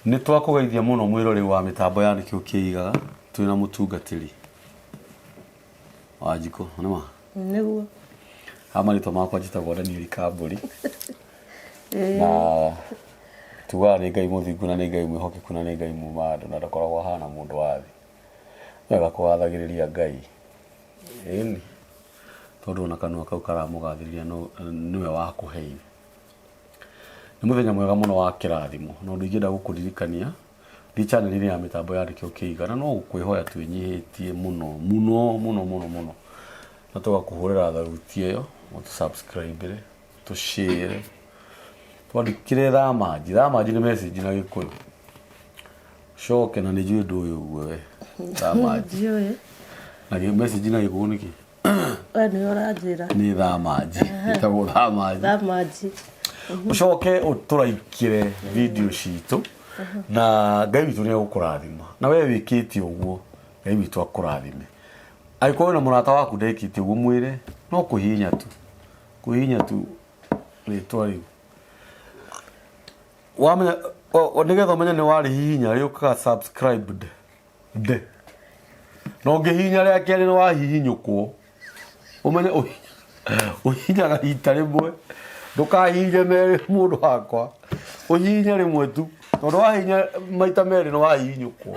Nĩ twakũgeithia mũno mwĩroreri wa mĩtambo ya Nĩkĩo Kĩigaga twĩna mũtungatĩri Wanjikũ nĩ ma? Nĩguo. Ha marĩtwa makwa njĩtagwo Daniel Kambũri na tugaga nĩ Ngai mũthingu na nĩ Ngai mwĩhokeku na nĩ Ngai muma andũ na ndakoragwo ahana mũndũ wa thĩ. Nĩ wega kũgathagĩrĩria Ngai ĩni tondũ ona kanua kau karamũgathĩrĩria nĩwe wakũheire. Nĩ mũthenya mwega mũno wa kĩrathimo na ũndũ ingĩenda gũkũririkania thiĩ channel inĩ ya mĩtambo ya Nĩkĩo Kĩiga na no gũkwĩhoya twĩnyihĩtie mũno mũno mũno mũno mũno na tũgakũhũrĩra tharuti ĩyo ũtũ subscribe tũ share twandĩkĩre thamanji thamanji nĩ message na gĩkũyũ coke na nĩ njũĩ ndũĩ ũguo we thamanji Ndiũĩ. na message na gĩkũyũ nĩkĩ We nĩwe ũranjĩra. Nĩ thamanji. Ĩtagwo thamanji. Thamanji. Ũcoke ũtũraikĩre video citũ na Ngai witũ nĩ egũkũrathima. Na we wĩkĩte ũguo Ngai witũ akũrathime. Angĩkorwo wĩna mũrata waku ndekĩte ũguo mwĩre no kũhihinya tu. Kũhihinya tu rĩtwa rĩu. Wamenya nĩgetha ũmenye nĩ warĩhihinya rĩũkaga subscribed. D na ũngĩhihinya rĩa kerĩ nĩ wahihinyũkwo ũmenye ũhihinyaga rita rĩmwe ndũkahihinye merĩ mũndũ wakwa ũhihinye rĩmwe tu tondũ wahihinya maita merĩ nĩ wahihinyũkwo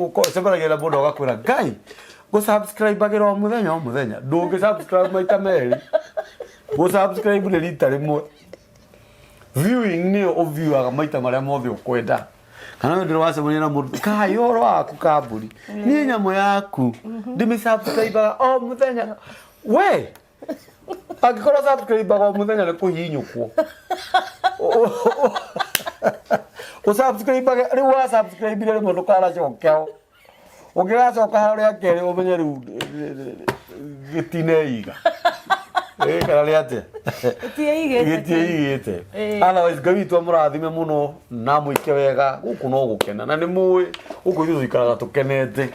ũcemanagia na mũndũ agakwĩra ngai ngũ-subscribe-agĩra o mũthenya o mũthenya ndũngĩ subscribe maita merĩ gũ-subscribe nĩ rita rĩmwe viewing nĩyo ũviuaga maita marĩa mothe ũkwenda kana we ndĩrĩ wacemania na mũndũ kai ũhoro waku kambũri niĩ nyamũ yaku ndĩmĩ-subscribe-aga o mũthenya we angĩkorwo subscribe-aga o mũthenya nĩ kũhihinyũkwo ũsubscribe-age rĩu wa subscribe rĩmwe ndũkanacoke ho ũngĩgacoka ho rĩa kerĩ ũmenye rĩu gĩtineiga Ĩ, kana nĩ atĩa Gĩtiĩigĩte. gĩtiĩigĩte Ĩ. otherwise ngai witũ amũrathime mũno na mũike wega gũkũ no gũkena na nĩ mũĩ gũkũ ithuĩ tũikaraga tũkenete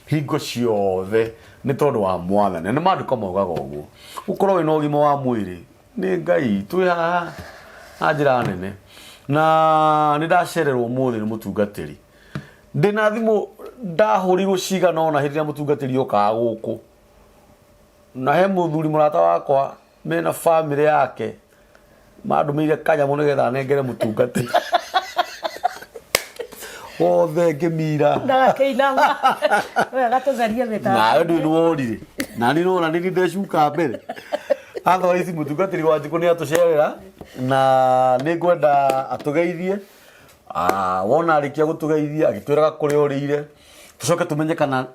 hingo ciothe nĩ tondũ wa mwathani na nĩ maandĩko maugaga ũguo ũkorwo wĩna ũgima wa mwĩrĩ nĩ ngai twĩ haha na njĩra nene na nĩ ndacererwo ũmũthĩ nĩ mũtungatĩri ndĩna thimũ ndahũrirwo cigana ũna hĩndĩ ĩrĩa mũtungatĩri okaga gũkũ na he mũthuri mũrata wakwa mena bamĩrĩ yake mandũmĩire kanyamũ nĩgetha nengere mũtungatĩri wothe ngĩmira Ndagakĩinama. Wega tũgerie mĩtambo. nawe ndũĩ nĩworire na nĩ nona nĩ ndecuka mbere otherwise mũtungatĩri wa njikũ nĩ atũcerera na nĩ ngwenda atũgeithie Ah, wona arĩkia gũtũgeithia agĩtwĩraga kũrĩa ũrĩire tũcoke tũmenye kana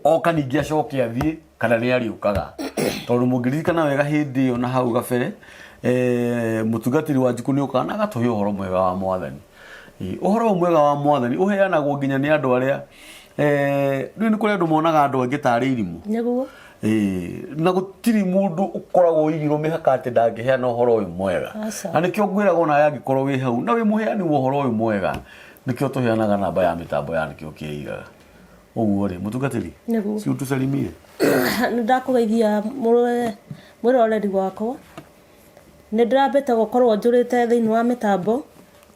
oka ningĩ acoke athiĩ kana nĩ arĩũkaga tondũ mũngĩririkana wega hĩndĩ ĩyo na hau gabere eh, mũtungatĩri wa njukũ nĩ okaga na agatũhe ũhoro mwega wa mwathani Ĩ, ũhoro ũyũ mwega wa mwathani ũheanagwo nginya nĩ andũ arĩa eh, rĩu nĩ kũrĩ andũ monaga andũ angĩ tarĩ irimũ Nĩguo. Ĩĩ, na gũtirĩ mũndũ ũkoragwo ũigĩrwo mĩhaka atĩ ndangĩheana ũhoro ũyũ mwega Aca. na nĩkĩo ngwĩraga ona angĩkorwo wĩ hau na wĩ mũheani wa ũhoro ũyũ mwega nĩkĩo tũheanaga namba ya mĩtambo ya nĩkĩo kĩigaga ũguo rĩ mũtungatĩri Nĩguo. si ũtũcarimie Nĩ ndakũgeithia mwĩroreri wakwa. Nĩ ndĩrambĩte gũkorwo njũrĩte thĩinĩ wa mĩtambo,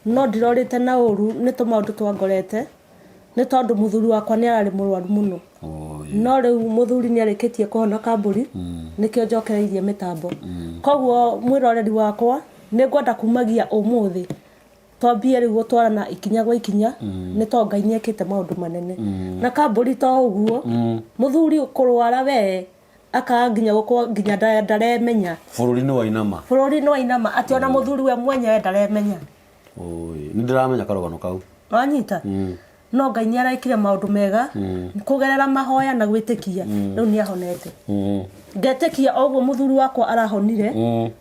no ndirorĩte na ũru nĩ tũmaũndũ twangorete. Nĩ tondũ mũthuri wakwa nĩ ararĩ mũrwaru mũno. No rĩu mũthuri nĩ arĩkĩtie kũhona kambũri, nĩkĩo njokereirie mĩtambo. Koguo mwĩroreri wakwa, nĩ ngwenda kumagia ũmũthĩ, twambie rĩu gũtwarana ikinya gwa ikinya, nĩ tondũ Ngai nĩ ekĩte maũndũ manene. Na kambũri to ũguo, mũthuri kũrwara we, akaga nginya gũkorwo nginya ndaremenya. Bũrũri nĩ wainama. Bũrũri nĩ wainama, atĩ ona mũthuri we mwenyewe ndaremenya. Oi, nĩ ndĩramenya karũgano kau. Wanyita? No Ngai nĩ arekire maũndũ mega kũgerera mahoya na gwĩtĩkia rĩu nĩ ahonete. Ngetĩkia o ũguo mũthuri wakwa arahonire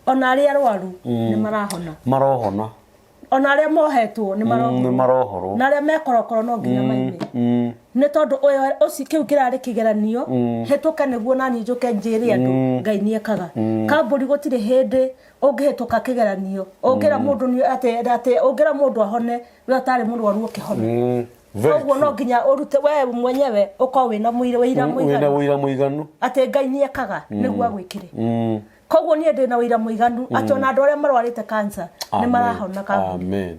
ona arĩa arwaru nĩ marahona. Marohona. Ona arĩa mohetwo nĩ marohorwo. Nĩ marohorwo. Na arĩa me korokoro no nginya maime. Nĩ tondũ ũyũ ũcio kĩu kĩrarĩ kĩgeranio hĩtũke nĩguo naniĩ njũke njĩre andũ Ngai nĩ ekaga. Kambũri gũtirĩ hĩndĩ ũngĩhĩtũka kĩgeranio ũngĩra mũndũ nĩ atĩ atĩ ũngĩra mũndũ ahone we ũtarĩ mũrwaru ũkĩhona Very koguo no nginya ũrute we mwenyewe ũkorwo wĩna mũira wĩira Wĩna mũiganu ũira mũiganu. atĩ Ngai nĩ ekaga nĩguo agwĩkĩre koguo niĩ ndĩna ũira mũiganu atĩ ona andũ arĩa marwarĩte cancer nĩ Amen. marahona kambuni Amen.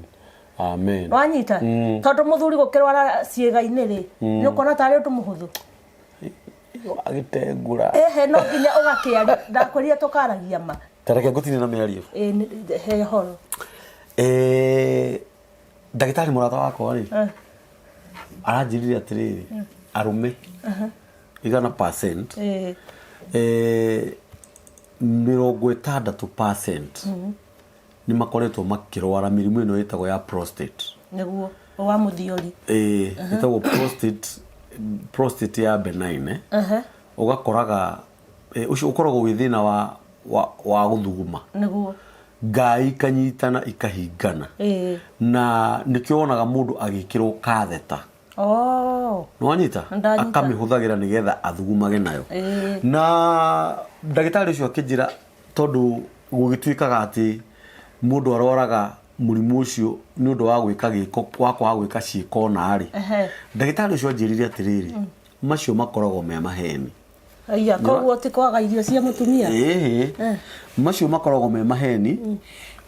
Amen. Wanyita? Tondũ mũthuri gũkĩrwara ciĩga-inĩ rĩ, nĩ ũkuona tarĩ ũndũ mũhũthũ? Agĩtengũra. Ehe, no nginya ũgakĩaria. Ndakwĩrire tũkaragia ma. Tareke ngũtine na mĩario. Ĩ, he horo. Ndagĩtarĩ mũrata wakwa rĩ, aranjĩrire atĩrĩrĩ, arũme 100%, 60% nĩ makoretwo makĩrwara mĩrimũ ĩno ĩtagwo ya prostate. Nĩguo wa mũthiori. Ĩĩ, ĩtagwo prostate ya benign, eh? Ũgakoraga ũcio ũkoragwo wĩ thĩna wa gũthuguma. Nĩguo. Ngai ikanyitana ikahingana. Na nĩkĩo wonaga mũndũ agĩkĩrwo katheta. Oh. Nĩwanyita? Ndanyita. Akamĩhũthagĩra nĩgetha athugumage nayo. Na ndagĩtarĩ ũcio akĩnjĩra tondũ gũgĩtuĩkaga atĩ mũndũ arwaraga mũrimũ ũcio nĩ ũndũ wa gwĩka gĩko, wa kwaga gwĩka ciĩko na rĩ. Ndagĩtarĩ ũcio anjĩrire atĩrĩrĩ, macio makoragwo me maheni. Aya, koguo ti kwaga irio cia mũtumia? Ĩĩ. Macio makoragwo me maheni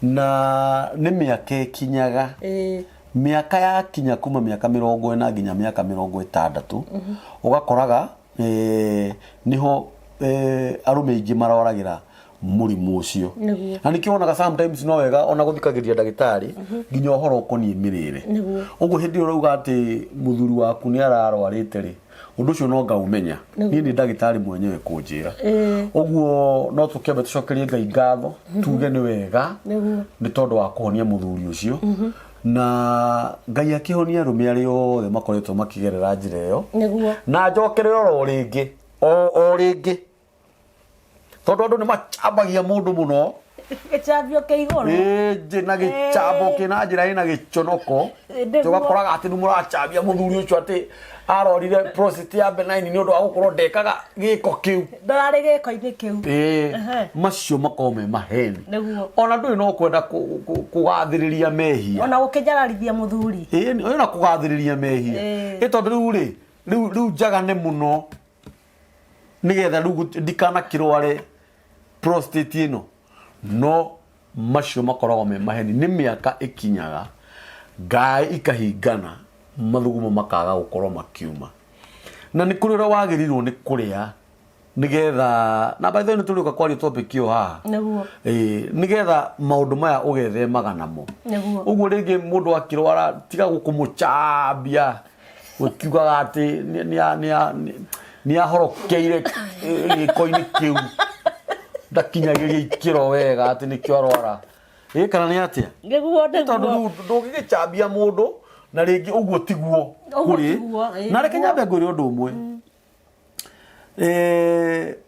na nĩ mĩaka ĩkinyaga. Mĩaka yakinya kuma mĩaka 40 nginya mĩaka 60, ũgakoraga nĩho arũme aingĩ marwaragĩra mũrimũ ũcio. Na nĩkĩo wonaga sometimes no wega ona gũthikagĩrĩria ndagĩtarĩ nginya ũhoro ũkoniĩ mĩrĩre. Ũguo hĩndĩ ĩyo ũrauga atĩ mũthuri waku nĩ ararwarĩte rĩ, ũndũ ũcio no ngaũmenya. Niĩ nĩ ndagĩtarĩ mwenyewe kũnjĩra. Ũguo no tũkĩambe tũcokerie Ngai ngatho, tuge nĩ wega nĩ tondũ wa kũhonia mũthuri ũcio. Na Ngai akĩhonia arũme arĩa othe makoretwo makĩgerera njĩra ĩyo. Na njokerere oro rĩngĩ, o rĩngĩ. Tondũ andũ nĩ macambagia mũndũ mũno. Gĩcambio kĩ igũrũ. Ĩĩ, na gĩcambo kĩna njĩra ĩna gĩconoko. Tũgakoraga atĩ nĩ mũracambia mũthuri ũcio atĩ arorire prostate ya benign nĩ ũndũ wa gũkorwo ndekaga gĩko kĩu. Ndararĩ gĩko-inĩ kĩu. Ĩĩ, macio makoragwo me maheni. Ona ndũrĩ no kwenda kũgathĩrĩria mehia. Ona gũkĩnjararithia mũthuri. Ĩĩ, ona kũgathĩrĩria mehia. Ĩ tondũ rĩu rĩ, rĩu njagane mũno nĩgetha rĩu ndikanakĩrware prostate ĩno. No macio makoragwo me maheni. Nĩ mĩaka ĩkinyaga ngaĩ ikahingana, mathugumo makaga gũkorwo makiuma. Na nĩ kũrĩ ũrĩa wagĩrĩirwo nĩ kũrĩa nĩgetha, na by the way nĩ tũrĩũka kwaria topic ĩyo haha. Ĩĩ, nĩgetha maũndũ maya ũgethemaga namo. Ũguo rĩngĩ mũndũ akĩrwara tiga gũkũmũcambia ũkiugaga atĩ nĩ ahorokeire gĩko-inĩ kĩu, ndakinyagĩria ikĩro wega atĩ nĩkĩo arwara. Ĩ kana nĩ atĩa? Nĩguo, nĩguo. Tondũ rĩu ndũngĩgĩcambia mũndũ na rĩngĩ ũguo tiguo Ũguo kũrĩ. tiguo, ĩ, Na reke nĩguo. nyambe ngwĩre ũndũ ũmwe.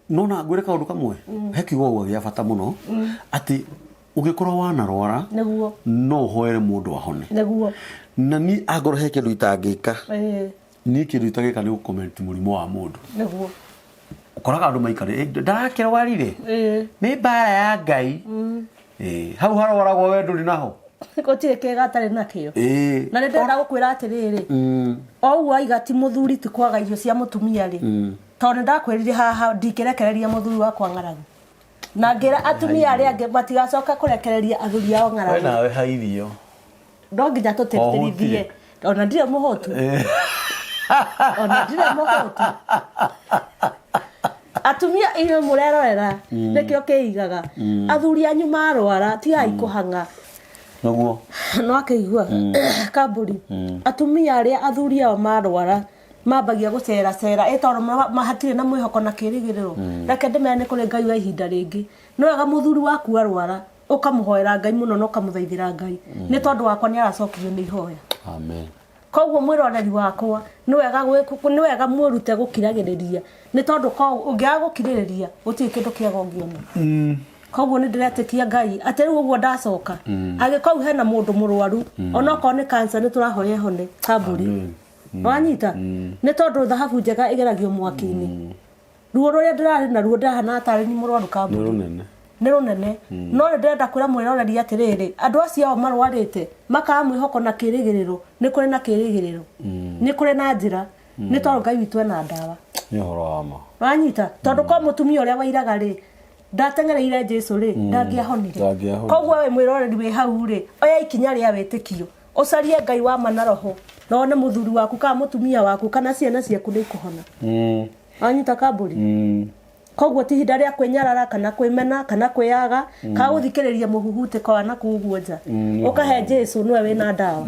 No na ngwĩre kaũndũ kamwe. He kiugo ũguo gĩa bata mũno, atĩ ũngĩkorwo wanarwara, no ũhoere mũndũ ahone. Na niĩ angorwo he kĩndũ itangĩka, niĩ kĩndũ itangĩka nĩ gũcomment mũrimũ wa mũndũ. Ũkoraga andũ maikare, ndarakĩrwarire. Nĩ mbara ya Ngai. Hau harwaragwo we ndũrĩ naho. Gũtirĩ kĩega atarĩ nakĩo. Na nĩ ndĩrenda gũkwĩra atĩrĩrĩ, o ũguo aiga ti mũthuri ti kwaga irio cia mũtumia rĩ, tondũ nĩ ndakwĩrire haha ndingĩrekereria mũthuri wakwa ng'aragu. Na ngĩra atumia arĩa angĩ matigacoka kũrekereria athuri ao ng'aragu. We nawe ha irio. No nginya tũtĩtĩrithie. Ona ndirĩ mũhũtu. Ona ndirĩ mũhũtu. Atumia inyuĩ mũrerorera, nĩkĩo kĩigaga. Athuri anyu marwara, tigai kũhang'a. Nĩguo. No akĩigua kamburi. Atumia arĩa athuri ao marwara mambagia gũceracera, ĩ tondũ hatirĩ na mwĩhoko na kĩrĩgĩrĩro. Reke ndĩmere nĩ kũrĩ Ngai wa ihinda rĩngĩ. Nĩ wega mũthuri waku arwara, ũkamũhoera Ngai mũno na ũkamũthaithĩra Ngai. Nĩ tondũ wakwa nĩ aracokirio nĩ ihoya. Amen. Koguo mwĩroreri wakwa, nĩ wega mwĩrute gũkiragĩrĩria. Nĩ tondũ ũngĩaga gũkirĩrĩria, gũtirĩ kĩndũ kĩega ũngĩona. Koguo nĩ ndĩretĩkia Ngai atĩ rĩu ũguo ndacoka, angĩkorwo hena mũndũ mũrwaru, onokorwo nĩ cancer nĩ tũrahoya ĩhone kamburi. Wanyita? Nĩ tondũ thahabu njega ĩgeragio mwaki-inĩ. Ruo rũrĩa ndĩrarĩ naruo ndĩrahana tarĩ ni mũrwaru kamburi. Nĩ rũnene. Nĩ rũnene. No nĩ ndĩrenda kwĩra mwĩroreri atĩrĩrĩ, andũ acio ao marwarĩte makaga mwĩhoko na kĩrĩgĩrĩro, nĩ kũrĩ na kĩrĩgĩrĩro. Nĩ kũrĩ na njĩra. Nĩ tondũ Ngai witũ ena ndawa. Nĩ ũhoro wa ma. Wanyita? Tondũ kwa mũtumia ũrĩa wairaga rĩ, ndateng'ereire Jesu rĩ, ndangĩahonire. Ndangĩahonire. Koguo we mwĩroreri wĩ hau rĩ, oya ikinya rĩa wĩtĩkio. Ũcarie Ngai wa ma na roho na wone mũthuri waku kana mũtumia waku kana ciana ciaku nĩ ikũhona. Wanyita kambũri? Koguo ti ihinda rĩa kwĩnyarara kana kwĩmena kana kwĩyaga kana gũthikĩrĩria mũhuhutĩko wa nakũu ũguo nja. Ũkahe Jesu nĩwe wĩna ndawa.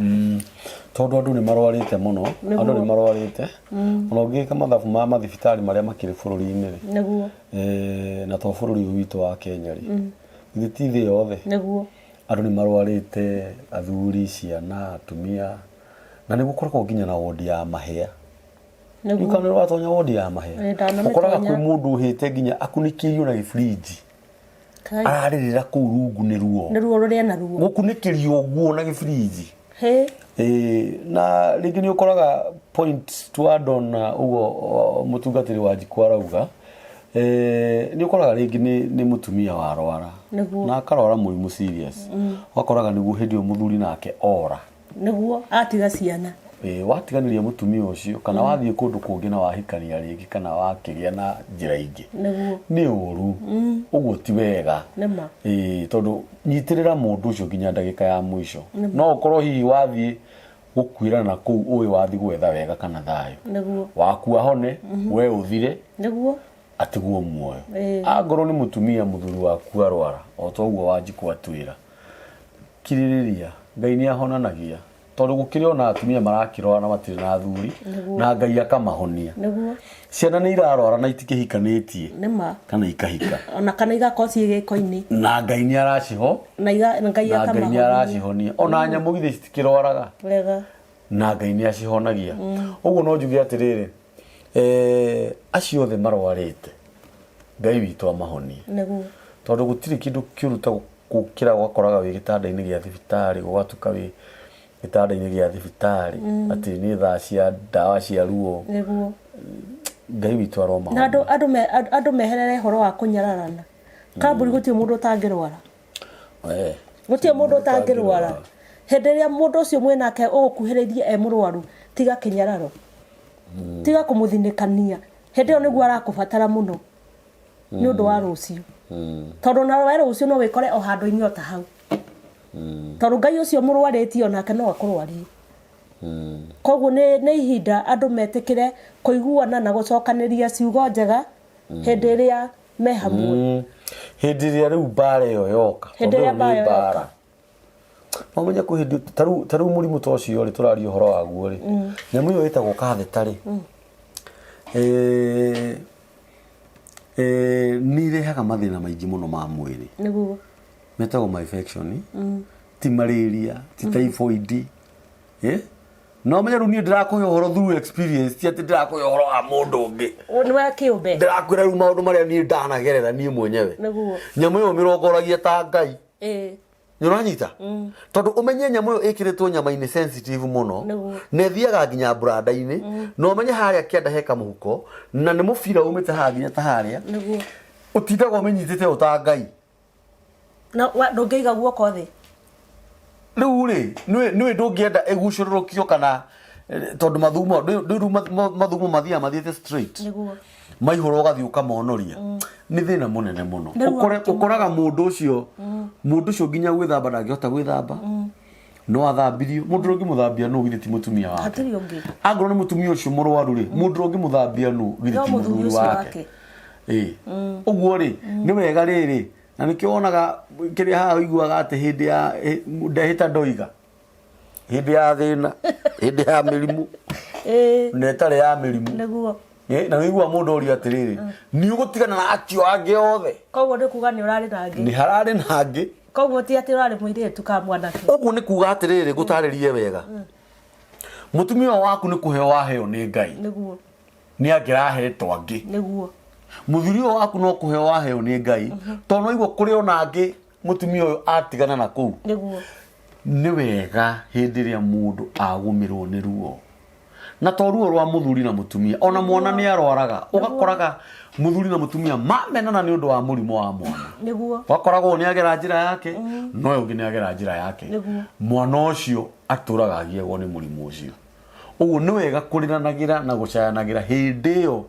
Tondũ andũ nĩ marwarĩte mũno, andũ nĩ marwarĩte. Ona ũngĩka mathabu ma mathibitarĩ marĩa makĩrĩ bũrũri-inĩ rĩ, Nĩguo. na to bũrũri ũyũ witũ wa Kenya rĩ, githĩ ti thĩ yothe? Nĩguo. Andũ nĩ marwarĩte, athuri, ciana, atumia, na nĩ gũkoragwo nginya na wondi ya mahĩa. Nĩguo. Kana nĩ watonya wondi ya mahĩa? Ĩĩ, ndanamĩtonya. Ũkoraga kwĩ mũndũ ũhĩte nginya akunĩkĩirio na gĩburinji. Kai. Ararĩrĩra kũu rungu nĩ ruo. Nĩ ruo rũrĩa na ruo. Gũkunĩkĩrio ũguo na gĩburinji. Hĩ. Ĩĩ, na rĩngĩ nĩ ũkoraga point to add on na ũguo mũtungatĩri wa Njikũ arauga, nĩ ũkoraga rĩngĩ nĩ mũtumia warwara. Nĩguo. Na akarwara mũrimũ serious. Ũgakoraga nĩguo hĩndĩ ĩyo mũthuri nake ora. Nĩguo atiga ciana. Ĩĩ, watiganĩria mũtumia ũcio kana wathiĩ kũndũ kũngĩ na wahikania rĩngĩ kana wakĩgĩa na njĩra ingĩ. Nĩguo. Nĩ ũru. Ũguo ti wega. Nĩma. Ĩĩ, tondũ nyitĩrĩra mũndũ ũcio nginya ndagĩka ya mũico. No ũkorwo hihi wathiĩ gũkuĩra na kũu ũĩ wathiĩ gwetha wega kana thayũ. Nĩguo. Wakua hone, we ũthire. Nĩguo. Atigwo muoyo. Ĩĩ. Angorwo nĩ mũtumia mũthuri waku arwara, o ta ũguo Wanjikũ atwĩra, kirĩrĩria, Ngai nĩ ahonanagia. Tondũ gũkĩrĩ ona atumia marakĩrwara na matirĩ na athuri, na Ngai akamahonia. Nĩguo. Ciana nĩ irarwara na itikĩhikanĩtie. Nĩma. Kana ikahika. Ona kana igakorwo ciĩ gĩko-inĩ. Na Ngai nĩ araciho. Na Ngai Na Ngai nĩ akamahonia. aracihonia. Ona nyamũ githĩ citikĩrwaraga. Wega. Na Ngai nĩ acihonagia. Ũguo no njuge atĩrĩrĩ, acio othe marwarĩte, Ngai witũ amahonie. Nĩguo. Tondũ gũtirĩ kĩndũ kĩũru ta gũkĩra ũgakoraga wĩ gĩtanda-inĩ gĩa thibitarĩ, gũgatuka wĩ gĩtanda-inĩ gĩa thibitarĩ, atĩ nĩ thaa cia ndawa cia ruo. Nĩguo. Ngai witũ aromahonia. Na andũ meherere ũhoro wa kũnyararana. Kambũri gũtirĩ mũndũ ũtangĩrwara. Gũtirĩ mũndũ ũtangĩrwara. Hĩndĩ ĩrĩa mũndũ ũcio mwĩnake ũgũkuhĩrĩirie e mũrwaru, tiga kĩnyararo. Tiga kũmũthinĩkania. Hĩndĩ ĩyo nĩguo arakũbatara mũno nĩ ũndũ wa rũciũ. Tondũ na we rũciũ no wĩkore o handũ-inĩ o ta hau. Tondũ Ngai ũcio mũrwarĩtie onake no akũrwarie. Koguo nĩ ihinda andũ metĩkĩre kũiguana na gũcokanĩria ciugo njega hĩndĩ ĩrĩa me hamwe. Hĩndĩ ĩrĩa rĩu mbara ĩyo yoka, Hĩndĩ tondũ ĩrĩa ĩyo nĩ mbara ĩyo yoka. mbara. No ũmenye kwĩ hĩndĩ, ta rĩu mũrimũ ta ũcio rĩ, tũraria ũhoro waguo rĩ, nyamũ ĩyo ĩtagwo katheta rĩ, nĩ irehaga mathĩna maingĩ mũno ma mwĩrĩ. Nĩguo. Metagwo ma infection, ti malaria, ti typhoid. No ũmenye rĩu niĩ ndĩrakũhe ũhoro through experience, ti atĩ ndĩrakũhe ũhoro wa mũndũ ũngĩ. Nĩ wa kĩũmbe. Ndĩrakwĩra rĩu maũndũ marĩa niĩ ndanagerera niĩ mwenyewe. Nĩguo. Nyamũ ĩyo mĩrongoragia ta Ngai. Ĩĩ. Nĩ ũranyita? Tondũ ũmenye nyamũ ĩyo ĩkĩrĩtwo nyama-inĩ sensitive mũno, Nĩguo. na ĩthiaga nginya branda-inĩ, na ũmenye harĩa kĩanda he kamũhuko, na nĩ mũbira umĩte haha nginya ta harĩa. Nĩguo. Ũtindaga ũmĩnyitĩte ũũ ta Ngai. Na ndũngĩiga guoko thĩ. Rĩu rĩ, nĩũĩ ndũngĩenda ĩgucũrũrũkio kana, tondũ mathugumo, ndũĩ rĩu mathugumo mathiaga mathiĩte straight. Nĩguo. Maihũra ũgathiĩ ũkamonoria. Nĩ thĩna mũnene mũno. Nĩguo. Ũkoraga mũndũ ũcio, mũndũ ũcio nginya gwĩthamba ndangĩhota gwĩthamba. No athambirio. Mũndũ ũrĩa ũngĩmũthambia nũ githĩ ti mũtumia wake? Hatirĩ ũngĩ. Angorwo nĩ mũtumia ũcio mũrwaru rĩ, mũndũ ũrĩa ũngĩmũthambia nũ githĩ No ti mũthuri mũthuri ũcio wake? wake. Ĩĩ. Ũguo rĩ, nĩ wega rĩrĩ, na nĩkĩo wonaga kĩrĩa haha ũiguaga atĩ hĩndĩ ya, ndehĩta ndoiga. Hĩndĩ ya thĩna, hĩndĩ ya mĩrimũ. Ĩĩ. Na ĩtarĩ ya mĩrimũ. Nĩguo. Na ũiguaga mũndũ orio atĩrĩrĩ, nĩ ũgũtigana na acio angĩ othe? Koguo nĩ kuga nĩ ũrarĩ na angĩ. Nĩ hararĩ na angĩ. Koguo ti atĩ ũrarĩ mũirĩtu kana mwanake. Ũguo nĩ kuga atĩrĩrĩ, ngũtarĩrie wega. Mũtumia ũyũ waku nĩ kũheo waheo nĩ Ngai. Nĩguo. Nĩ angĩrahetwo angĩ. Nĩguo. Mũthuri ũyũ waku no kũheo waheo nĩ Ngai. Tondũ no igua kũrĩ ona angĩ mũtumia ũyũ atigana na kũu. Nĩguo. Nĩ wega hĩndĩ ĩrĩa mũndũ agũmĩrwo nĩ ruo. Na to ruo rwa mũthuri na mũtumia, ona mwana nĩ arwaraga. Ũgakoraga mũthuri na mũtumia mamenana nĩ ũndũ wa mũrimũ wa mwana. Nĩguo. Ũgakoragwo nĩ agera njĩra yake, no ũyũ ũngĩ nĩ agera njĩra yake. Nĩguo. Mwana ũcio atũraga agiagwo nĩ mũrimũ ũcio. Ũguo nĩ wega kũrĩranagĩra na gũcayanagĩra hĩndĩ ĩyo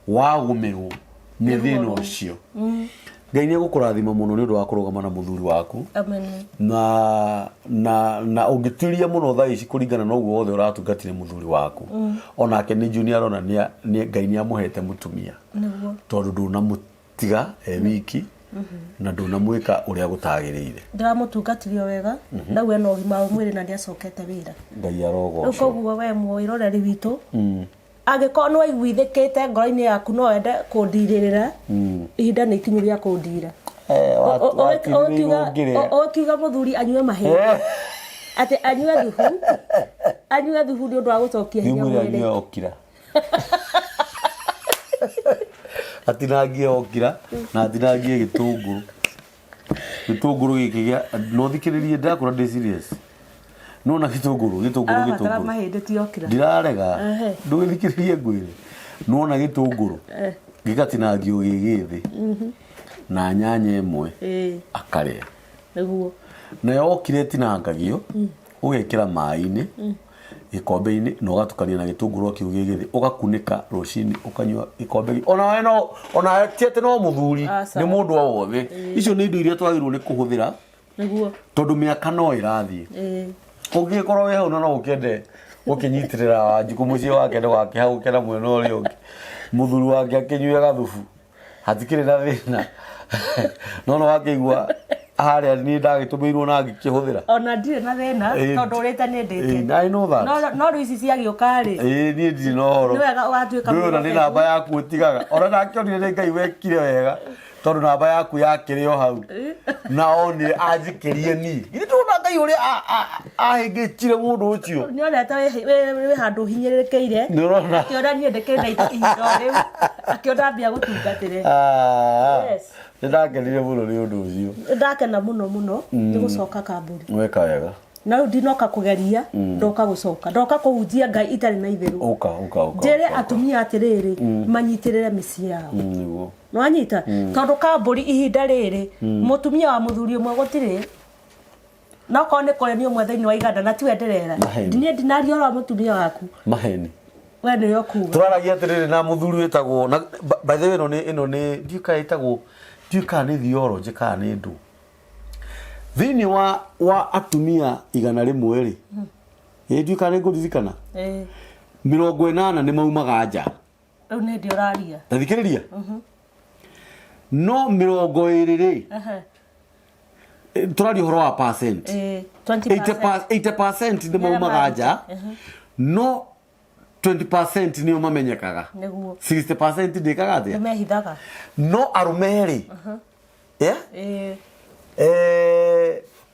wagũmĩrwo nĩ thĩna ũcio. Ngai nĩ egũkũrathima mũno nĩ ũndũ wa kũrũgama na mũthuri waku. Amen. Na ũngĩtuĩria mũno thaa ici kũringana na ũguo wothe ũratungatire mũthuri waku, onake nĩ njũĩ nĩ arona Ngai nĩ amũhete mũtumia. Nĩguo. Tondũ ndũnamũtiga e wiki na ndũnamwĩka ũrĩa gũtagĩrĩire. Ndĩramũtungatirie o wega, rĩu ena ũgima wa mwĩrĩ na nĩ acokete wĩra. Ngai Rĩu arogocwo. koguo we mwĩroreri witũ, angĩkorwo nĩ waiguithĩkĩte ngoro-inĩ yaku no wende kũndirĩrĩra, ihinda nĩ ikinyu rĩa kũndira. Watirĩrĩirwo ngĩrĩa. Ũkiuga mũthuri anyue mahĩndĩ, atĩ anyue thubu, anyue thubu nĩ ũndũ wa gũcokia hinya Nĩ mwĩre mwĩrĩ. anyue okira. Atinangie okira na atinangie gĩtũngũrũ. Gĩtũngũrũ gĩkĩ gĩa no thikĩrĩrie ndakũra ndĩ serious. Nona gĩtũngũrũ, gĩtũngũrũ, Arabatara gĩtũngũrũ. mahĩndĩ ti okira. Ndirarega. Ehe. Ndũgĩthikĩrĩrie ngwĩre. Nona gĩtũngũrũ gĩgatinangio gĩ gĩthĩ na nyanya ĩmwe akarĩa. Nĩguo. Nayo okira ĩtinangagio ũgekĩra maĩ-inĩ gĩkombe-inĩ na ũgatukania na gĩtũngũrũ kĩu gĩ gĩthĩ, ũgakunĩka rũcinĩ ũkanyua gĩkombe gĩ- onawe no onawe ti atĩ no mũthuri, Aca. nĩ mũndũ o wothe. Icio nĩ indo iria twagĩrĩirwo nĩ kũhũthĩra Nĩguo. tondũ mĩaka no ĩrathiĩ. Ũngĩgĩkorwo wĩ hau na no ũkĩende gũkĩnyitĩrĩra Wanjikũ mũciĩ wake ndũgakĩhagũke na mwena ũrĩa ũngĩ, mũthuri wake akĩnyue gathubu, hatikĩrĩ na thĩna. No nĩ wakĩigua harĩa niĩ ndagĩtũmĩirwo na ngĩkĩhũthĩra. Ona ndirĩ na thĩna tondũ ũrĩte nĩ ndĩte. I know that. No rĩu ici ciagĩũka rĩ. Niĩ ndirĩ na ũhoro. Nĩ wega ũgatuĩka Ndũĩ ona nĩ mwĩhokeku. namba yaku ũtigaga. Ona ndakĩonire nĩ Ngai wekire wega. Tondũ namba yaku yakĩrĩ o hau. Na onire anjikĩrie niĩ. Githĩ ndũrona Ngai ũrĩa ahĩngĩchire mũndũ ũcio? Nĩ onete wĩ handũ ũhinyĩrĩrĩkĩire. Nĩ ũrona? Akĩona niĩ ndĩkĩrĩ na ihinda o rĩu. Akĩona ambia gũtungatĩre. Yes. Nĩ ndakenire mũno nĩ ũndũ ũcio. Nĩ ndakena mũno mũno nĩ gũcoka kambũri. Weka wega. Na rĩu ndinoka kũgeria, ndoka gũcoka. Ndoka kũhunjia Ngai itarĩ na itherũ. Ũka, ũka, ũka. Njĩre atumia atĩrĩrĩ, manyitĩrĩre mĩciĩ yao. Nĩguo. Nĩwanyita? Tondũ kambũri ihinda rĩrĩ, mũtumia wa mũthuri ũmwe gũtirĩ. Na okorwo nĩ kũrĩ nĩ ũmwe thĩinĩ wa iganda na tiwe ndĩrera. Maheni. Niĩ ndinaria ũhoro wa mũtumia waku. Maheni. We nĩwe ũkuga. Tũraragia atĩrĩrĩ na mũthuri wĩtagwo na by the way ĩno nĩ ĩno nĩ ndiũĩ kana ĩtagwo ndiũĩ kana nĩ theology kana nĩ ndũ. Thĩinĩ wa atumia 100 rĩ, ndiũĩ kana nĩ ngũririkana. 80 nĩ maumaga nja. Rĩu nĩ ndĩ ũraria. Ta thikĩrĩria. No 20 rĩ, tũraria ũhoro wa percent. 20%. 80% nĩ maumaga nja, no 20% nĩo mamenyekaga. Nĩguo. 60% ndĩkaga atĩa? Nĩ mehithaga. No arũme rĩ, yeah?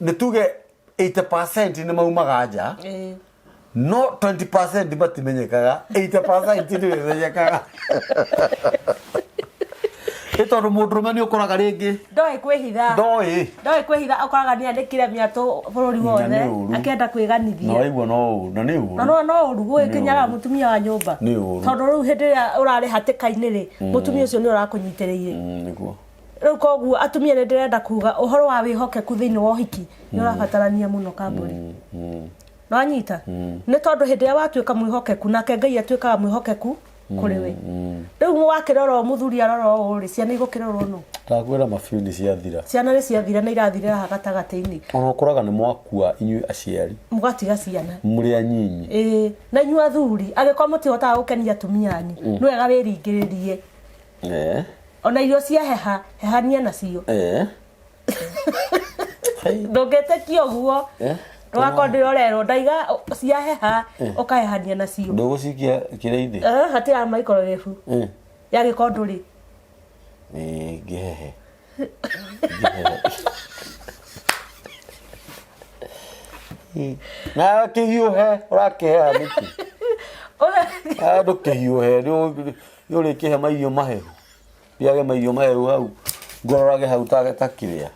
Nĩ tuge 80% nĩ maumaga nja, no 20% matimenyekaga, 80% nĩ memenyekaga. Nĩ tondũ mũndũrũme nĩ ũkoraga rĩngĩ Ndoĩ kwĩhitha. Ndoĩ. Ndoĩ kwĩhitha, ũkoraga nĩ anĩkire mĩatũ bũrũri Na wothe, nĩ ũru. akĩenda kwĩganithia. Na waigua no ũru, na nĩ ũru. Na no ũru gũgĩkinyaga mũtumia wa nyũmba. Nĩ ũru. Tondũ rĩu hĩndĩ ĩrĩa ũrarĩ hatĩka-inĩ rĩ, mũtumia ũcio nĩ ũrakũnyitĩrĩire. Nĩguo. Rĩu koguo atumia nĩ ndĩrenda kuga ũhoro wa wĩhokeku thĩinĩ wa ũhiki nĩ ũrabatarania mũno kambũri. Nĩwanyita? Nĩ tondũ hĩndĩ ĩrĩa watuĩka mwĩhokeku nake Ngai atuĩkaga mwĩhokeku kũrĩ we. Rĩu wakĩrora ũũ mũthuri arora ũũ rĩ, ciana igũkĩrorwo nũ? Ndakwĩra mabiũ nĩ ciathira. Ciana nĩ ciathira na irathirĩra haha gatagatĩ-inĩ. Ona ũkoraga nĩ mwakua inyuĩ aciari. Mũgatiga ciana. Mũrĩ anyinyi. Na inyuĩ athuri, angĩkorwo mũtihotaga gũkenia atumia anyu, nĩ wega wĩringĩrĩrie. Ona irio cia heha, hehania nacio. Ndũngĩtĩkia ũguo. Ndũgakorwo ndĩrorerwo, ndaiga cia heha, ũkahehania nacio. Ndũgũcikia kĩrĩa-inĩ? Hatirĩ ya microwave. Ya gĩkondo rĩ. Ngĩhehe. Na kĩhiũhe, ũrakĩheha nĩkĩ? Ndũkĩhiũhe, nĩ ũrĩkĩhe mairio mahehu. Ndiage mairio mahehu hau, ngororage hau ta kĩrĩa.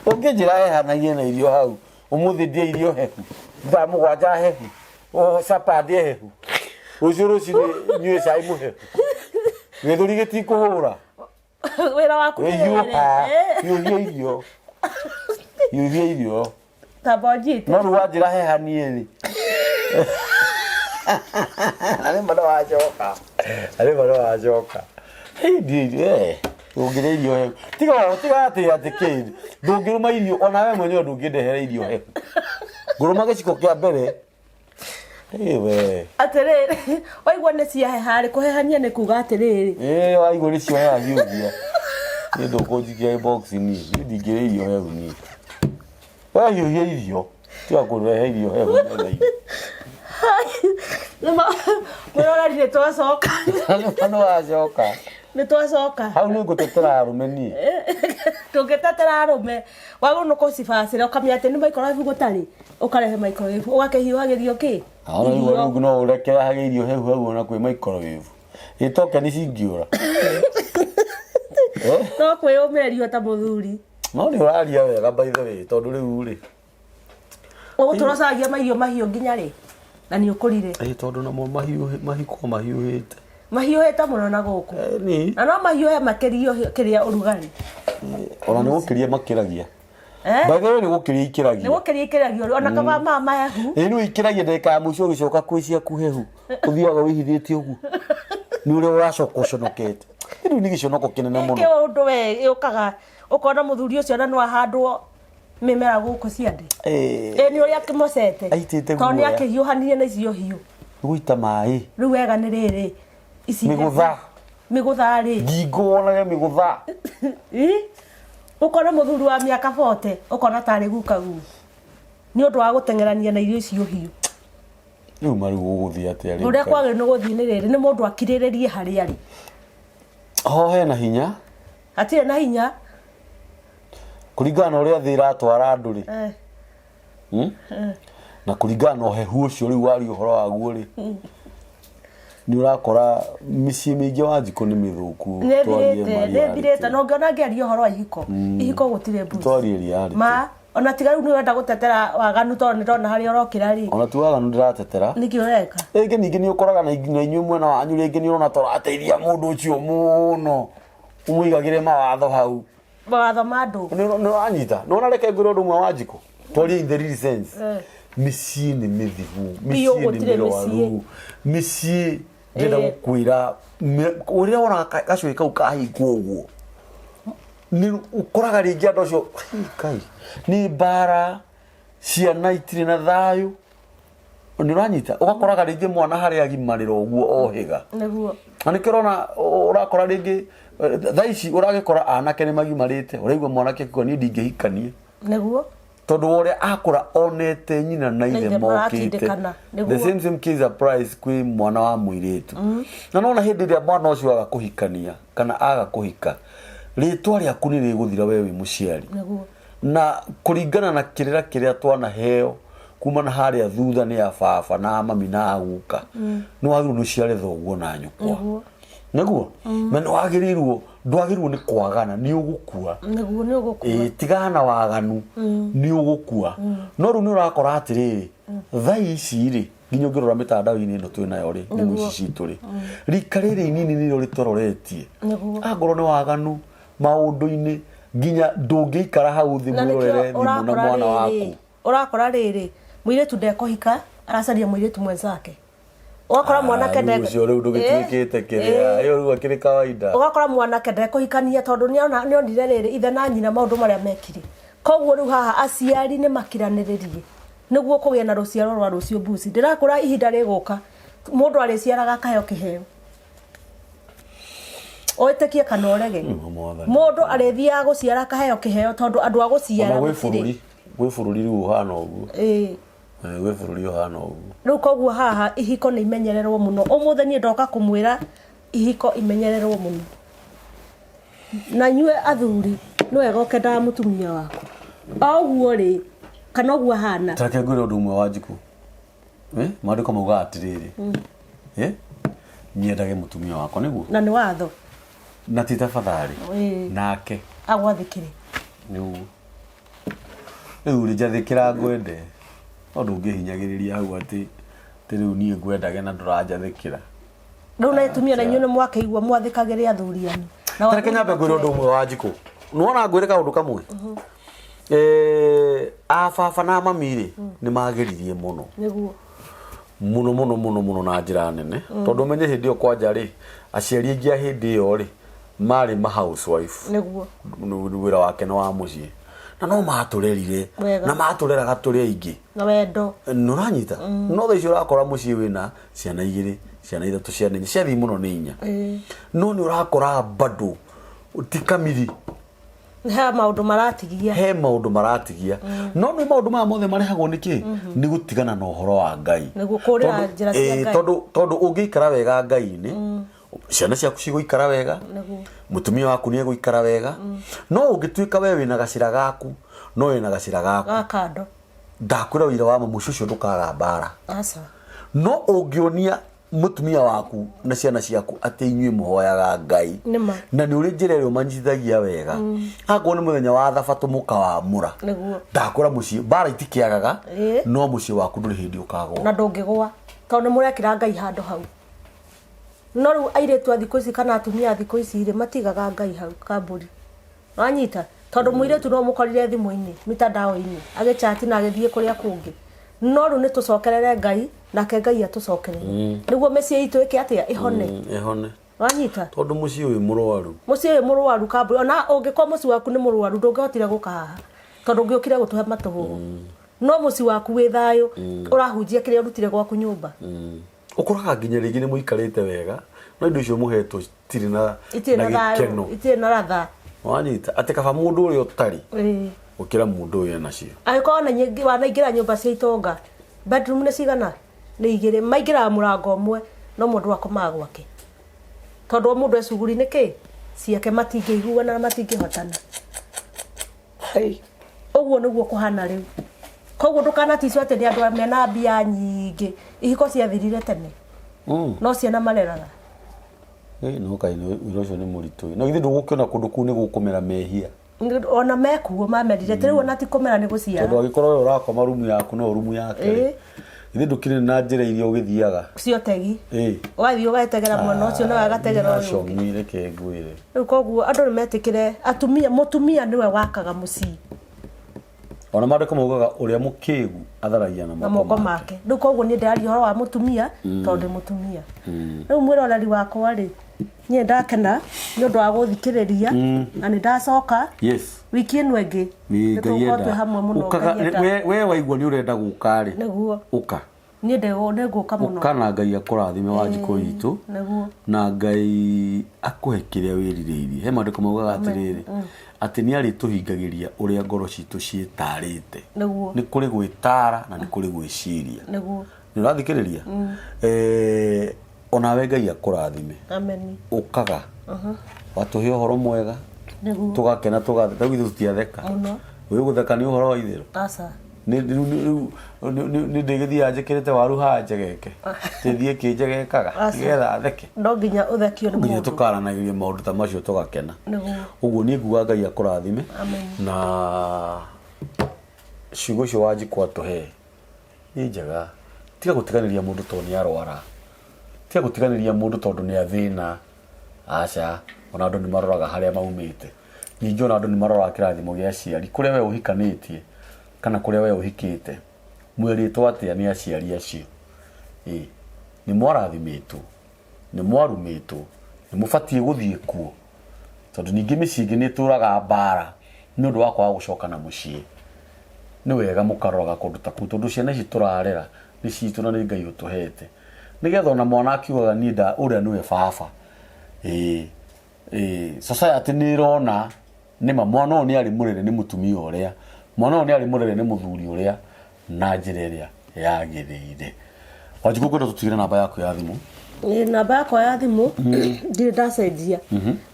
Ũngĩnjĩra hehanagie na irio hau, ũmũthĩ ndĩe irio hehu, thaa 7 hehu, capa ndĩe hehu, rũciũ rũcinĩ nyue cai mũhehu, gĩthũri gĩtikũhũra. Wĩra waku nĩ Hiũha, wĩrĩ. hiũhia irio. Hiũhia irio. Tamba ũnjite. No rĩu wanjĩra hehanie rĩ. Na rĩmwe no wacoka. Na rĩmwe no wacoka. Ndũngĩrĩa irio hehu. Tiga tiga atĩ atĩ kĩ ndũngĩrũma irio ona we mwenyewe ndũngĩndehera irio hehu. Ngũrũma gĩciko kĩa mbere. Ĩ we. Atĩrĩrĩ, waigua nĩ ciaheha rĩ, kũhehania nĩ kuga atĩrĩrĩ. Ĩ waigua nĩ cioheha hiũhia. Niĩ ndũkũnjikia box niĩ. Niĩ ndingĩrĩa irio hehu niĩ. We hiũhia irio. Tiga kũrehe irio hehu metha-inĩ. Mwĩroreri nĩ twacoka. Nĩ wacoka. Nĩ twacoka. Hau nĩ ngũtetera arũme niĩ. Ndũngĩtetera arũme. Wagĩrĩirwo nĩ kũcibacĩra ũkamenya atĩ nĩ microwave gũtarĩ, ũkarehe microwave ũgakĩhiũhagĩrio kĩ? Ona rĩu rĩu no ũrekerage irio hehu hau ona kwĩ microwave. Ĩ tokeni cingĩũra. Eh? No kwĩyũmĩrĩria ta mũthuri. No nĩ ũraria wega by the way tondũ rĩu rĩ. Ũgũtũra ũcaragia mairio mahiũ nginya rĩ? Na nĩ ũkũrire. Ĩ tondũ namo mahiũhĩ mahiko mahiũhĩte. Mahiũhĩte mũno na gũkũ. Eh, nĩ. Na no mahiũhe makĩrio kĩrĩa ũrugarĩ. Ona nĩ gũkĩria makĩragia. Eh? By the way nĩ gũkĩria Nĩ ikĩragia. gũkĩria ikĩragio ona kaba ma mahehu. Ĩ nĩ ikĩragia ndagĩka ya mũico ũgĩcoka kwĩ ciaku hehu. Ũthiaga wĩhithĩte ũguo. Nĩ ũrĩa ũracoka ũconokete. Rĩu nĩ gĩconoko kĩnene mũno. Nĩkĩo ũndũ we yũkaga ũkona mũthuri ũcio ona no ahandwo mĩmera gũkũ ciande. Ĩ Ĩ nĩ ũrĩa akĩmocete. Aitĩte Tondũ nĩ guoya. akĩhiũhanirie na icio hiũ. Gũita maĩ. Rĩu wega nĩ rĩrĩ. Ici Mĩgũtha. Mĩgũtha rĩ. Ngingo wonage mĩgũtha. Ĩ? Ũkona mũthuri wa mĩaka 40 ũkona tarĩ guka guo. Nĩ ũndũ wa gũteng'erania na irio icio hiũ. Rĩu ma rĩu gũgũthiĩ atĩa rĩu? Ũrĩa kwagĩrĩirwo nĩ gũthiĩ nĩ rĩrĩ nĩ mũndũ akirĩrĩrie harĩa arĩ. Ho hena hinya. Hatirĩ na hinya. Kũringana na ũrĩa thĩ ĩratwara andũ rĩ. Eh. Hmm? Na kũringana na ũhehu ũcio rĩu waria ũhoro waguo rĩ. Nĩ ũrakora mĩciĩ mĩingĩ wa njikũ nĩ mĩthũku. Nĩ ĩthirĩte, nĩ ĩthirĩte na ũngĩona ngĩaria ũhoro wa ihiko, ihiko gũtirĩ mbuci. Twarie reality. Ma, ona tiga rĩu nĩ ũrenda gũtetera waganu tondũ nĩ ndona harĩa ũrokĩra rĩ. Ona ti waganu ndĩratetera. Nĩkĩ ũreka? Rĩngĩ ningĩ nĩ ũkoraga na inyuĩ mwena wanyu rĩngĩ nĩ ũrona ta ũrateithia mũndũ ũcio mũno. Ũmũigagĩre mawatho hau. Mawatho ma andũ. Nĩ ũranyita. Nĩ wona reke ngwĩre ũndũ ũmwe wa njikũ. Twarie in the real sense. Eh. Mĩciĩ nĩ mĩthigu. Biũ Mĩciĩ nĩ gũtirĩ mĩrwaru. mĩciĩ. Mĩciĩ ndĩrenda Eh. gũkwĩra ũrĩa wonaga gacũhĩ kau kahingwo ũguo. Nĩ ũkoraga rĩngĩ andũ acio Ngai nĩ mbara ciana itirĩ na thayũ. Nĩ ũranyita ũgakoraga rĩngĩ mwana harĩa agimarĩra ũguo ohĩga. Nĩguo. Na nĩkĩo ũrona ũrakora rĩngĩ thaa ici ũragĩkora anake nĩ magimarĩte ũraigua mwanake akiuga niĩ ndingĩhikania Nĩguo. tondũ wa ũrĩa akũra onete nyina na ithe ithe mokĩte maratindĩkana, nĩguo. the same same case applies kwĩ mwana wa mũirĩtu na nona hĩndĩ ĩrĩa mwana ũcio aga kũhikania kana aga kũhika rĩtwa rĩaku nĩ rĩgũthira we wĩ mũciari Nĩguo. na kũringana na kĩrĩra kĩrĩa twanaheo kuma na harĩa thutha nĩ a baba na mami na aguka nĩ wagĩrĩirwo nĩ ũciare thoguo na nyũkwa Nĩguo. nĩguo na nĩ wagĩrĩirwo ndwagĩrĩirwo nĩ kwagana nĩ ũgũkua Nĩguo nĩ ũgũkua. Ĩĩ, tigana na waganu nĩ ũgũkua no rĩu nĩ ũrakora atĩrĩrĩ thaa ici rĩ nginya ũngĩrora mĩtandao-inĩ ĩno twĩ nayo rĩ thimũ ici citũ rĩ rika rĩrĩ inini nĩrĩo rĩtororetie Nĩguo. angorwo nĩ waganu maũndũ-inĩ nginya ndũngĩikara hau thĩ Na nĩkĩo mwĩrorere thimũ na ũrakora mwana rĩrĩ, waku ũrakora rĩrĩ mũirĩtu ndekũhika aracaria mũirĩtu mwenzake ũgakora mwanake Ah, rĩu ũcio rĩu ndũgĩtuĩkĩte kĩrĩa ĩyo rĩu akĩrĩ kawaida ũgakora mwanake ndekũhikania tondũ nĩona nĩonire rĩrĩ ithe na nyina maũndũ marĩa mekire koguo rĩu haha aciari nĩ makiranĩrĩrie nĩguo kũgĩe na rũciaro rwa rũciũ mbuci ndĩrakũra ihinda rĩgũka mũndũ arĩciaraga akaheo kĩheo wĩtĩkie kana ũrege Rĩu mwathani. mũndũ arĩthiaga gũciara akaheo kĩheo tondũ andũ a gũciara ona gwĩ gũtirĩ. bũrũri gwĩ bũrũri rĩu ũhana ũguo Ĩĩ. Eh, gwĩ bũrũri ũhana ũguo rĩu koguo haha ihiko nĩ imenyererwo mũno ũmũthĩ niĩ ndoka kũmwĩra ihiko imenyererwo mũno na inyuĩ athuri nĩ wega ũkendaga mũtumia waku o ũguo rĩ kana ũguo ahana tareke ngwĩre ũndũ ũmwe wa njikũ Eh, maandĩko maugaga atĩrĩrĩ Eh, nyendage mũtumia wakwa nĩguo na nĩ watho na ti tafadhali Ĩĩ. nake agwathĩkĩre nĩguo rĩu rĩ njathĩkĩra ngwende no ndũngĩhinyagĩrĩria hau atĩ atĩ rĩu niĩ ngwendage na ndũranjathĩkĩra rĩu na atumia na inyuĩ nĩ mwakĩigua mwathĩkagĩre athuri anyu Na tareke nyambe ngwĩre ũndũ ũmwe wa njikũ nĩwona ngwĩre kaũndũ kamwe Eh, a baba na mami rĩ nĩ mageririe mũno nĩguo mũno mũno mũno mũno na njĩra nene tondũ ũmenye hĩndĩ ĩyo kwanja rĩ aciari aingĩ a hĩndĩ ĩyo rĩ Marĩ ma housewife. Nĩguo. Wĩra wake nĩ wa mũciĩ na no matũrerire. Wega. Na matũreraga tũrĩ aingĩ. Na wendo. Nĩ ũranyita? No thaa ici ũrakora mũciĩ wĩna ciana igĩrĩ, ciana ithatũ, ciana inya, ciathiĩ mũno nĩ inya. No nĩ ũrakora bado ti kamiri. He maũndũ maratigia. He maũndũ maratigia. No nĩ maũndũ maya mothe marehagwo nĩ kĩ? Nĩ gũtigana na ũhoro wa Ngai. Nĩguo, kũrĩra njĩra cia Ngai. Tondũ ũngĩikara wega Ngai-inĩ, ciana ciaku cigũikara wega, mũtumia waku nĩ egũikara wega. No ũngĩtuĩka we wĩna gacĩra gaku, no wĩna gacĩra gaku ga kando, ndakwĩra wĩira wa ma, mũciĩ ũcio ndũkaga mbara. Aca. No ũngĩonia mũtumia waku na ciana ciaku atĩ inyuĩ mũhoyaga Ngai Nĩma. na nĩ ũrĩ njĩra ĩrĩa ũmanyitithagia wega, akorwo nĩ mũthenya wa thabatũ mũkawamũra, ndakwĩra mũciĩ mbara itikĩagaga. No mũciĩ waku ndũrĩ hĩndĩ ũkagwa. Na ndũngĩgwa tondũ nĩ mũrekĩra Ngai handũ hau. No rĩu airĩtu a thikũ ici kana atumia a thikũ ici rĩ, matigaga Ngai hau kambũri, wanyita? Tondũ mũirĩtu no mũkorire thimũ-inĩ, mitandao-inĩ, agĩchati na agĩthiĩ kũrĩa kũngĩ. No rĩu nĩ tũcokerere Ngai, nake Ngai atũcokerere, nĩguo mĩciĩ itũ ĩke atĩa? Ĩhone. Ĩhone. Wanyita? Tondũ mũciĩ wĩ mũrwaru. Mũciĩ wĩ mũrwaru kambũri, ona ũngĩkorwo mũciĩ waku nĩ mũrwaru, ndũngĩhotire gũka haha tondũ ũngĩũkire gũtũhe matũhũhũ. No mũciĩ waku wĩ thayũ, ũrahunjia kĩrĩa ũrutire gwaku nyũmba. Ũkoraga nginya rĩngĩ nĩ mũikarĩte wega, no indo icio mũhetwo itirĩ na itirĩ na thayũ, gĩkeno. Itirĩ na ratha. Wanyita atĩ kaba mũndũ ũrĩa ũtarĩ gũkĩra mũndũ ũyũ enacio. Angĩkorwo ona nyingĩ wanaingĩra nyũmba cia itonga, bedroom nĩ cigana? Nĩ igĩrĩ. Maingĩraga mũrango ũmwe, no mũndũ akomaga gwake, tondũ o mũndũ e cuguri-inĩ kĩ ciake, matingĩiguana na matingĩhotana. Ũguo nĩguo kũhana rĩu. Koguo ndũkanaticwo atĩ nĩ andũ mena mbia nyingĩ. Ihiko ciathirire tene, no ciana mareraga. No kaĩ wĩra ũcio nĩ mũritũ. No githĩ ndũgũkĩona kũndũ kũu nĩ gũkũmera mehia? Ona mekuo mamerire ti rĩu, ona ti kũmera, nĩ gũciara. Tondũ angĩkorwo we ũrakoma rumu yaku no rumu yake rĩ, githĩ ndũkĩrĩ na njĩra iria ũgĩthiaga? Cio tegi. Ũgathiĩ ũgategera mwena ũcio nawe agategera ũyũ ũngĩ. Acomi, reke ngwĩre. Rĩu koguo andũ nĩ metĩkĩre atumia, mũtumia nĩwe wakaga mũciĩ. Ona maandĩko maugaga ũrĩa mũkĩgu atharagia na na moko moko make. Rĩu koguo niĩ ndĩraria ũhoro wa mũtumia tondũ ndĩ mũtumia. Rĩu mwĩroreri wakwa rĩ, niĩ ndakena nĩ ũndũ wa gũthikĩrĩria na nĩ ndacoka wiki ĩno ĩngĩ. Nĩ nĩ Ngai tũgũkorwo enda. twĩ hamwe mũno. Ũkaga- Ngai enda. We waigua nĩ ũrenda gũka rĩ, Nĩguo. ũka. Niĩ nĩ ngũka mũno. Ũka na Ngai akũrathime, wa njikũ itũ. Nĩguo. Na Ngai akũhe kĩrĩa wĩrirĩirie. He maandĩko maugaga atĩrĩrĩ, atĩ nĩ arĩtũhingagĩria ũrĩa ngoro citũ ciĩtarĩte. Nĩ kũrĩ gwĩtara na nĩ kũrĩ gwĩciria. Nĩ ũrathikĩrĩria? Onawe Ngai akũrathime. Amen. Ũkaga watũhe ũhoro mwega, tũgakena, tũgatheka. Rĩu ithuĩ tũtiatheka. Mũno. Wĩ gũtheka nĩ ũhoro wa itherũ. Aca. Rĩu nĩ ndĩgĩthiaga njĩkĩrĩte waru haha njegeke, tĩthiĩ kĩnjegekaga Aca. nĩgetha theke. No nginya ũthekio nĩ nginya mũndũ. Tũkaranagĩria maũndũ ta macio tũgakena. Ũguo niĩ nguga Ngai akũrathime. Amen. Na ciugo icio Wanjikũ atũhe nĩ njega. Tiga gũtiganĩria mũndũ tondũ nĩ arwara, tiga gũtiganĩria mũndũ tondũ nĩ athĩna. Aca, ona andũ nĩ maroraga harĩa maumĩte. Ningĩ ona andũ nĩ maroraga kĩrathimo gĩa aciari, kũrĩa we ũhikanĩtie kana kũrĩa we ũhikĩte, mwerĩtwo atĩa nĩ aciari acio. Ĩ nĩ mwarathimĩtwo, nĩ mwarumĩtwo, nĩ mũbatiĩ gũthiĩ kuo? Tondũ ningĩ mĩciĩ ĩngĩ nĩ ĩtũraga mbara nĩ ũndũ wa kwaga gũcoka na mũciĩ. Nĩ wega mũkaroraga kũndũ ta kũu, tondũ ciana ici tũrarera nĩ citũ na nĩ Ngai ũtũhete, nĩgetha ona mwana akiugaga niĩ nda ũrĩa nĩwe baba. Ĩĩ ĩĩ, society nĩ ĩrona nĩma mwana ũyũ nĩ arĩ mũrere nĩ mũtumia ũrĩa, mwana ũyũ nĩ arĩ mũrere nĩ mũthuri ũrĩa na njĩra ĩrĩa yagĩrĩire. Wanjikũ, ngwenda tũtigĩre namba yaku ya thimũ. Ĩ, namba yakwa ya thimũ ndirĩ ndacenjia,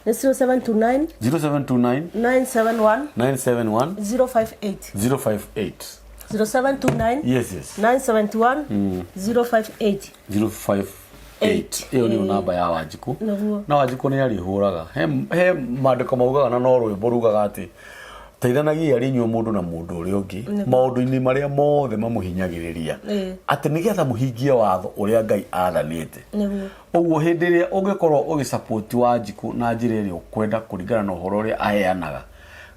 nĩ 0729 0729 971 971 058. 058. 0729 971 058. 058. Ĩyo nĩyo namba ya Wanjikũ. Nĩguo. Na Wanjikũ nĩ arĩhũraga. He maandĩko maugaga na no rwĩmbo rugaga atĩ teithanagiai arĩ inyuĩ mũndũ na mũndũ ũrĩa ũngĩ maũndũ-inĩ marĩa mothe mamũhinyagĩrĩria, atĩ nĩgetha mũhingie watho ũrĩa Ngai athanĩte. Ũguo hĩndĩ ĩrĩa ũngĩkorwo ũgĩsupport Wanjikũ na njĩra ĩrĩa ũkwenda kũringana na ũhoro ũrĩa aheanaga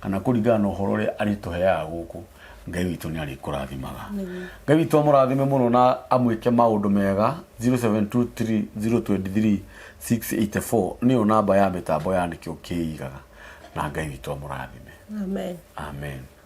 kana kũringana na ũhoro ũrĩa arĩtũheaga gũkũ, Ngai witũ nĩ arĩkũrathimaga. Ngai witũ amũrathime mũno na amwĩke maũndũ mega. 0723 023 684 nĩyo namba ya mĩtambo ya Nĩkĩo Kĩigaga, na Ngai witũ amũrathime. Amen. Amen.